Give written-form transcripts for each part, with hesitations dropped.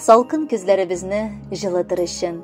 Салкын көзләребезне җылытыр өчен,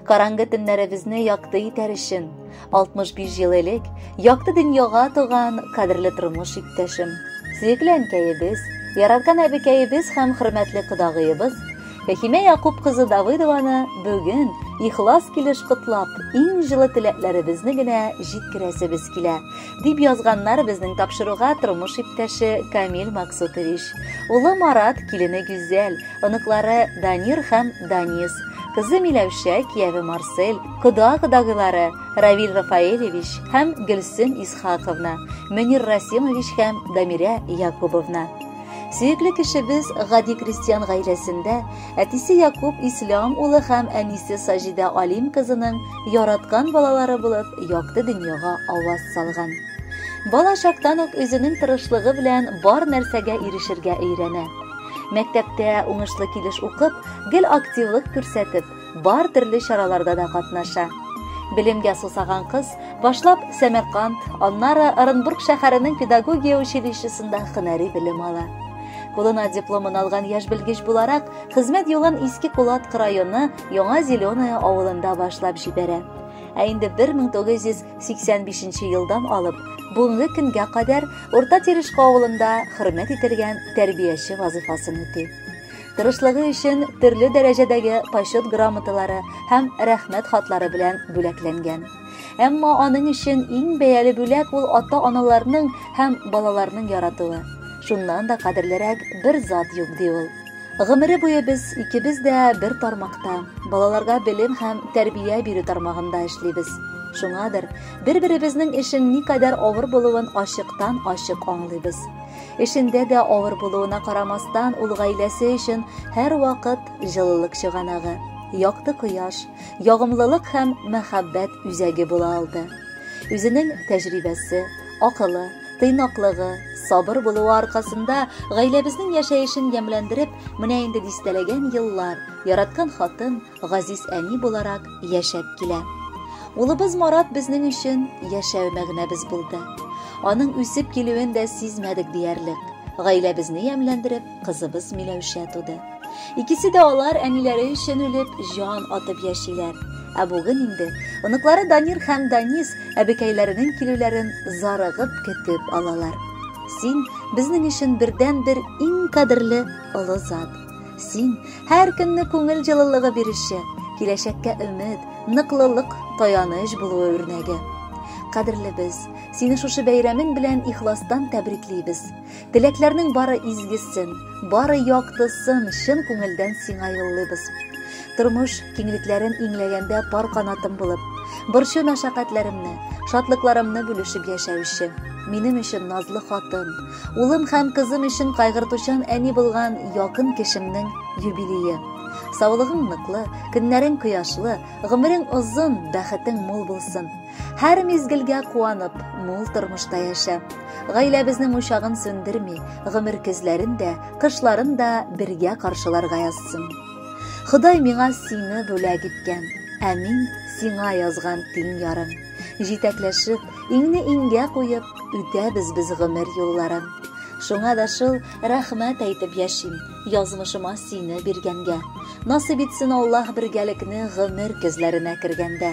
караңгы төннәребезне якты итәр өчен, 65 ел элек якты дөньяга туган кадерле тормыш иптәшем, сөекле әнкәебез, яраткан әбекәебез һәм хөрмәтле кодагыебыз Фәһимә Якуб кызы Давыдованы бүген ихлас килеш котлап, иң җылы теләкләребезне генә җиткерәсебез килә, дип язганнар безнең тапшыруга тормыш иптәше Камил Максутович, улы Марат, килене Гүзәл, оныклары Данир һәм Данис, кызы Миләүшә, кияве Марсель, кода-кодагыйлары Равиль Рафаэлевич һәм Гөлсем Исхаковна, Мөнир Расимович һәм Дамирә Якубовна. Сөекле кешебез гади крестьян гаиләсендә әтисе Якуб Ислам улы һәм әнисе Саҗидә Алим кызының яраткан балалары булып якты дөньяга аваз салган. Бала чактан ук үзенең тырышлыгы белән бар нәрсәгә ирешергә өйрәнә. Мәктәптә уңышлы килеш укып, гел активлык күрсәтеп, бар төрле чараларда да катнаша. Белемгә сусаган кыз башлап Сәмәрканд, аннары Оренбург шәһәренең педагогия училищесында һөнәри белем ала. Кулына дипломын алган яшь белгеч буларак, хезмәт юлын Иске Кулаткы районы Яңа Зеленая авылында башлап җибәрә. Ә инде 1985 елдан алып, бүгенге көнгә кадәр Урта Терешка авылында хөрмәт ителгән тәрбияче вазыйфасын үти. Тырышлыгы өчен төрле дәрәҗәдәге почет грамоталары һәм рәхмәт хатлары белән бүләкләнгән. Әмма аның өчен иң бәяле бүләк ул ата-аналарның һәм балаларның яратуы. Шуннан да кадерлерәк бер зат юк, ди ул. Гомере буе без икебез дә бер тармакта, балаларга белем һәм тәрбия бирү тармагында эшлибез. Шуңадыр, бер-беребезнең эшен никадәр авыр булуын ачыктан-ачык аңлыйбыз. Эшендә дә авыр булуына карамастан, ул гаиләсе өчен һәрвакыт җылылык чыганагы, якты кояш, ягымлылык һәм мәхәббәт үзәге була алды. Үзенең тәҗрибәсе, акылы, тыйнаклыгы, сабыр булуы аркасында гаиләбезнең яшәешен ямьләндереп, менә инде дистәләгән еллар яраткан хатын, газиз әни буларак яшәп килә. Улыбыз Марат безнең өчен яшәү мәгънәбез булды. Аның үсеп килүен дә сизмәдек диярлек. Гаиләбезне ямьләндереп, кызыбыз Миләүшә туды. Икесе дә алар әниләре өчен үлеп, җан атып яшиләр. Ә бүген инде оныклары Данир һәм Данис әбекәйләренең килүләрен зарыгып көтеп алалар. Син безнең өчен бердәнбер иң кадерле олы зат. Син һәр көнне күңел җылылыгы бирүче, киләчәккә өмет, ныклылык, таяныч булуы үрнәге. Кадерлебез, сине шушы бәйрәмең белән ихластан тәбриклибез. Теләкләрнең бары изгесен, бары яктысын чын күңелдән сиңа юллыйбыз. Тормыш киңлекләрен иңләгәндә пар канатым булып, борчу мәшәкатьләремне, шатлыкларымны бүлешеп яшәүче, минем өчен назлы хатын, улым һәм кызым өчен кайгыртучан әни булган якын кешемнең юбилее. Саулыгың ныклы, көннәрең кояшлы, гомерең озын, бәхетең мул булсын. Һәр мизгелгә куанып, мул тормышта яшә. Гаиләбезнең учагын сүндерми, гомер көзләрен дә, кышларын да бергә каршыларга язсын. Ходай миңа сине бүләк иткән, ә мин сиңа язган тиң ярым. Җитәкләшеп, иңне иңгә куеп, үтәбез без гомер юлларын. Шуңа да шул рәхмәт әйтеп яшим, язмышыма сине биргәнгә. Насыйп итсен Аллаһ бергәлекне гомер көзләренә кергәндә.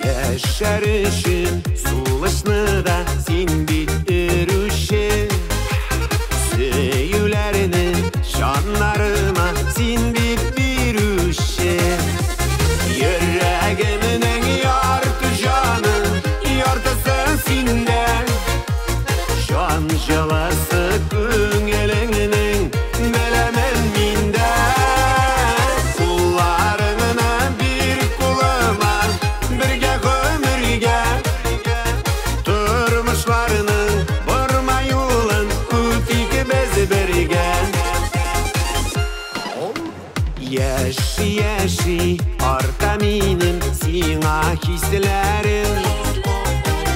Яшәр өчен сулышны да син бит өрүче. Сөюләрне җаннарыма син бит бирүче. Йөрәгемнең ярты җаны, яртысы синдә. Җан җылысы күңелеңнең беләмен миндә. Кулларыңны бир кулыма, бергә гомергә. Тормышларның борма юлын Яши арта минем сиңа хисләрем.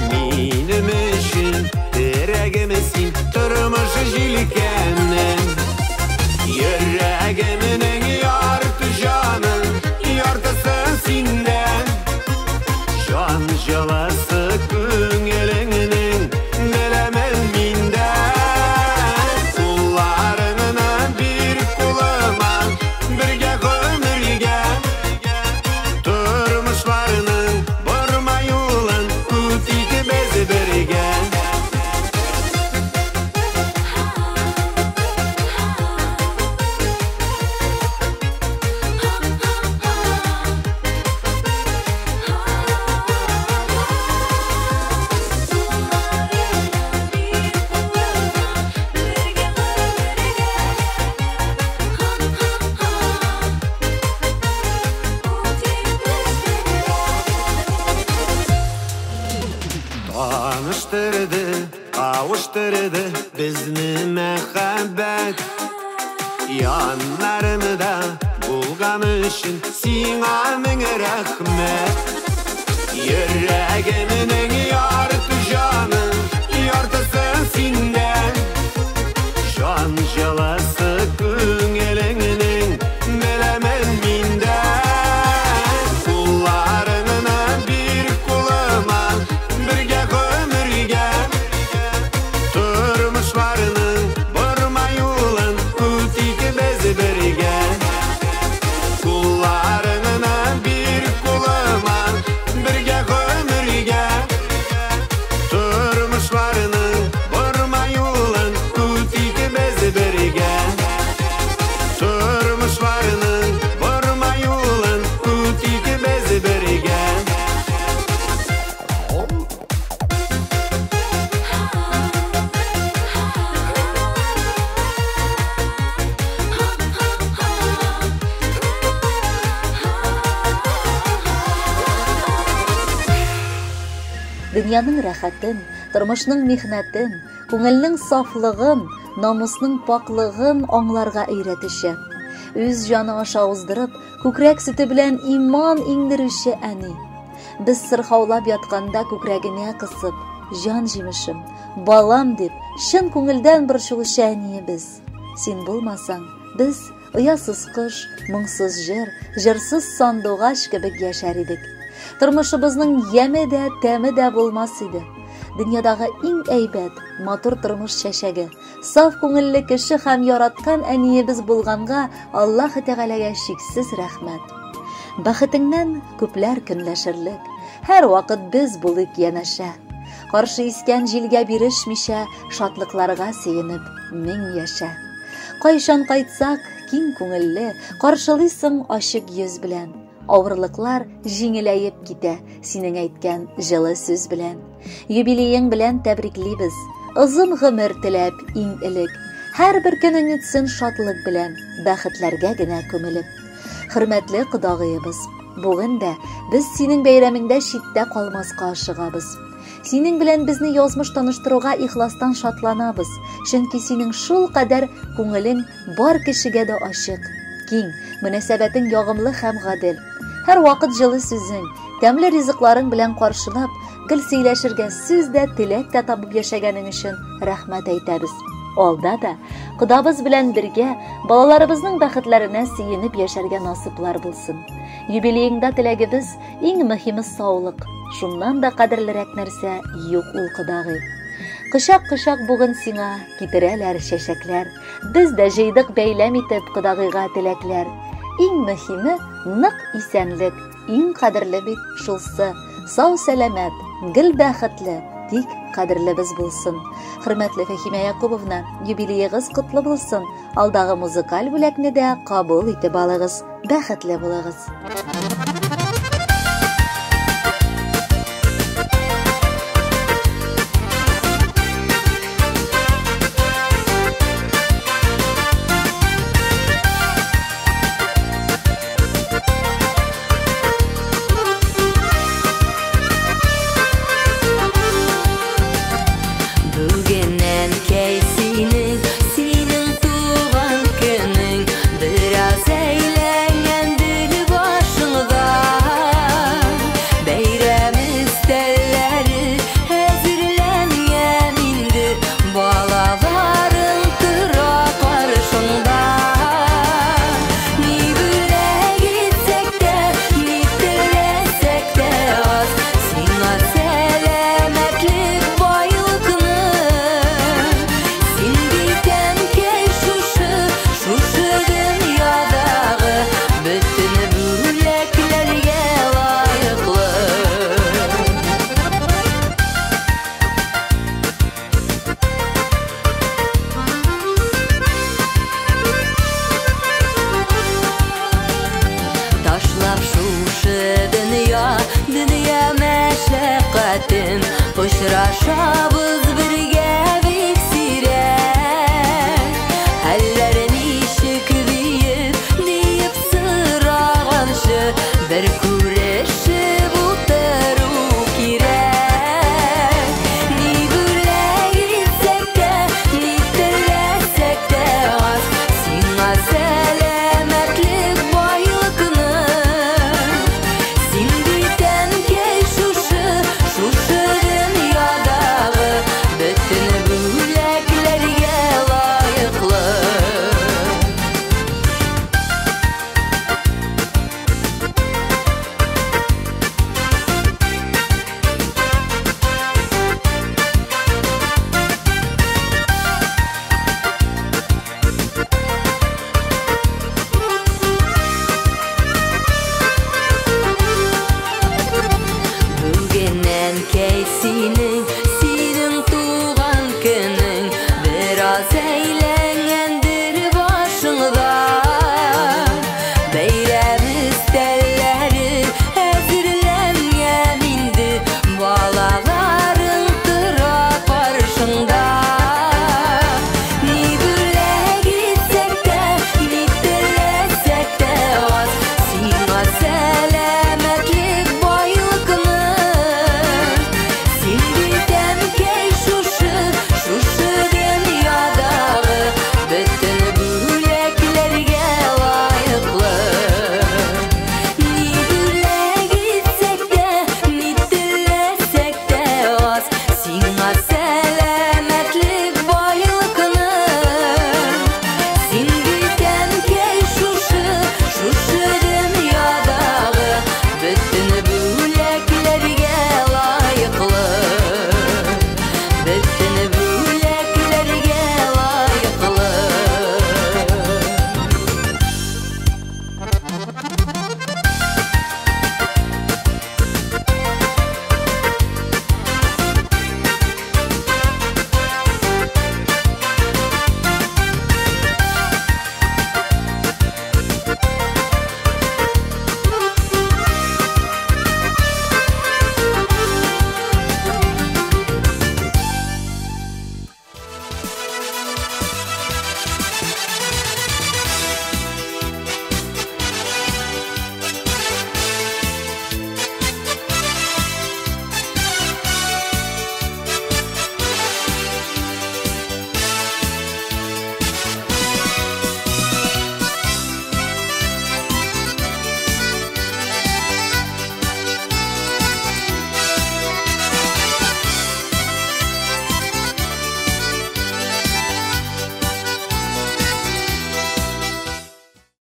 Минем өчен терәгем син, тормыш җилкәнем. Йөрәгемнең ярты җаны, яртысы синдә. Җан җылысы күңелеңнең, беләмен миндә. Кулларыңны бир кулыма, бергә гомергә. Тормышларның борма юлын үтик без бергә. Таныштырды, кавыштырды безне мәхәббәт. Яннарымда булган өчен сиңа мең рәхмәт. Йөрәгемнең ярты җаны, яртысы синдә. Җан җылысы күңелеңнең, беләмен миндә. Кулларыңны бир кулыма, бергә гомергә. Тормышларның борма юлын үтик без бергә. Кулларыңны бир кулыма, бергә гомергә. Тормышларның борма юлын үтик без бергә. Тормышларның борма юлын үтик без бергә. Дөньяның рәхәтен, тормышның михнәтен, күңелнең сафлыгын, намусның паклыгын аңларга өйрәтүче, үз җаны аша уздырып, күкрәк сөте белән иман иңдерүче әни. Без сырхаулап ятканда күкрәгенә кысып, җан җимешем, балам дип, чын күңелдән борчылучы әниебез. Син булмасаң, без оясыз кош, моңсыз җыр, җырсыз сандугач кебек яшәр идек. Тормышыбызның яме дә, тәме дә булмас иде. Дөньядагы иң әйбәт, матур тормыш чәчәге, саф күңелле кеше һәм яраткан әниебез булганга Аллаһ Тәгаләгә чиксез рәхмәт. Бәхетеңнән күпләр көнләшерлек, һәр вакыт без булыйк янәшә. Каршы искән җилгә бирешмичә, шатлыкларга сөенеп, мең яшә. Кайчан кайтсак, киң күңелле, каршылыйсың ачык йөз белән. Авырлыклар җиңеләеп китә синең әйткән җылы сүз белән. Юбилеең белән тәбриклибез. Озын гомер теләп иң элек. Һәрбер көнең үтсен шатлык белән, бәхетләргә генә күмелеп. Хөрмәтле кодагыебыз, бүген дә без синең бәйрәмеңдә читтә калмаска ашыгабыз. Синең белән безне язмыш таныштыруга ихластан шатланабыз, чөнки синең шул кадәр күңелең бар кешегә дә ачык, киң, мөнәсәбәтең ягымлы һәм гадел. Һәр вакыт җылы сүзең, тәмле ризыкларың белән каршылап, гел сөйләшергә сүз дә, теләк тә табып яшәгәнең өчен рәхмәт әйтәбез. Алда да кодабыз белән бергә балаларыбызның бәхетләренә сөенеп яшәргә насыплар булсын. Юбилееңда теләгебез иң мөһиме саулык. Шуннан да кадерлерәк нәрсә юк ул, кодагый. Кочак-кочак бүген сиңа китерәләр чәчәкләр. Без дә җыйдык бәйләм итеп кодагыйга теләкләр. Иң мөһиме нык исәнлек, иң кадерле бит шулсы. Сау сәламәт, гел бәхетле, тик кадерлебез булсын. Хөрмәтле Фәһимә Якубовна, юбилеегыз котлы булсын. Алдагы музыкаль бүләкне дә кабул итеп алыгыз. Бәхетле булыгыз. Синең, синең туган көнең, бераз әйләнгәндер. Төн. Очрашабыз.